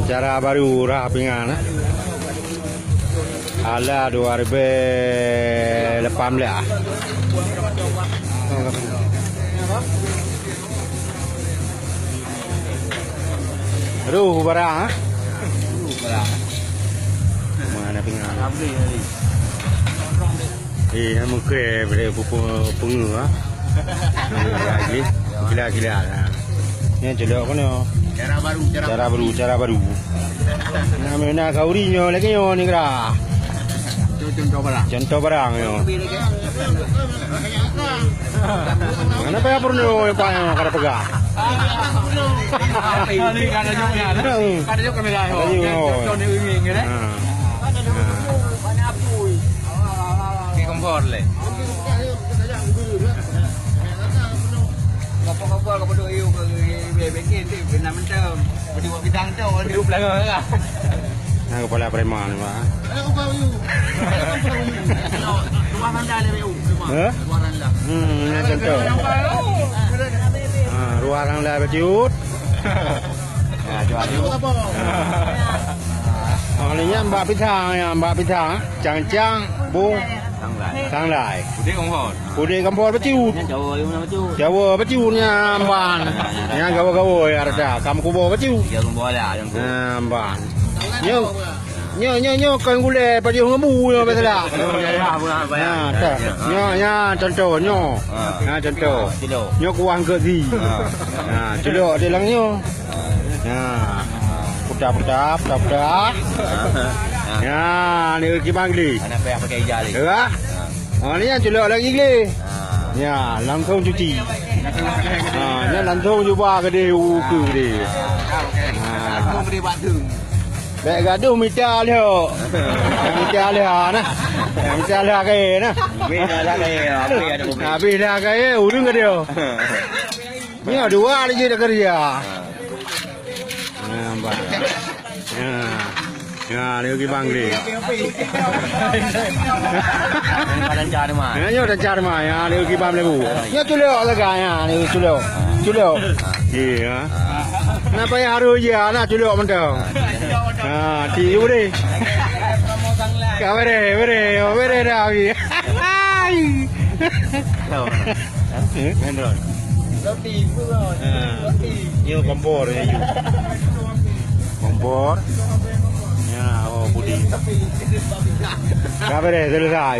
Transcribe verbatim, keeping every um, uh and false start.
Cara baru rah pingan, eh. Ala dua ribu lapan belas. Ruh barang, eh. Mana pingan? Eh, meukrè pada peungeu, ha. Kila-kila, ha. Nyan culok keunoe. Cara baru, cara baru, cara baru. Nah, meunan khanduri nyoe lagèe nyoe ni kira. Contoh barang. Contoh barang nyoe. Mana payah peurunoe, payah kada peugah. Ada juga kamera. Ada juga. Contoh ni ingin, kan, eh? Ha. Di kompor leh. Kompor-kompor ka padum yuk ke bikin tu, bina mentang. Beri buat bidang tu, di belakang lah. Nah, kepala preman, Pak. Ruah randa leh, Pak. Hah? Ruah randa. Hmm, nah, contoh. Ha, ruah randa bacut. Ha, jual. Ha. Oh, ni nyan bak pisang, nyan bak pisang. Cang-cang, bung. Tanglai. Tanglai. Udép kompor. Udép kompor bacut. Nyan Jawa, Jawa bacut. Jawa bacut nyan ban. Nyan gawa-gawa ya rasa. Kam kubo bacut. Tiga kompor lah, yang tu. Nah, ban. Nyo, nyo, nyo, nyo, kan gulai padi ngembu nyo biasalah. Ya, ya, ya, ya. Nah, tak. Nyo, nyo, contoh, nyo. Ha. Nah, contoh. Kilo. Nyo kuah ke si. Ha. Nah, culok di lang nyo. Ha. Putar-putar, putar-putar. Ha. Ha. Ya, ni kibang geli. Anak payah pakai ija lagi. Ya. Ha. Ha, ni yang culok lagi geli. Ha. Ya, langsung cuci. Ha, ni langsung cuba ke dia, u ke dia. Ha. Langsung beri batu. Bèk gadoh mita lhok. Mita lhok nah. Mita lhok kaya nah. Mita lhok kaya, habis ada kopi. Habis dah kaya, ureueng gadoh. Nyoe dua lagi dah kerja. Ha. Nampak. Ya. Ya, dia pergi bangli. Padan cari mah. Ya, nyoe dah cari mah. Ya, dia pergi bang lebu. Ya, culok lagi ya, dia culok. Culok. Iya. Kenapa ya harus ya, nak culok mentang. Ha, ti yu deh. Ka bere, bere, bere dah, Abi. Hai. Main drone. Roti, roti. Ha. Roti. Ni kompor, ya, yu. Kompor. Ya, oh, putih. Ka bere, selesai.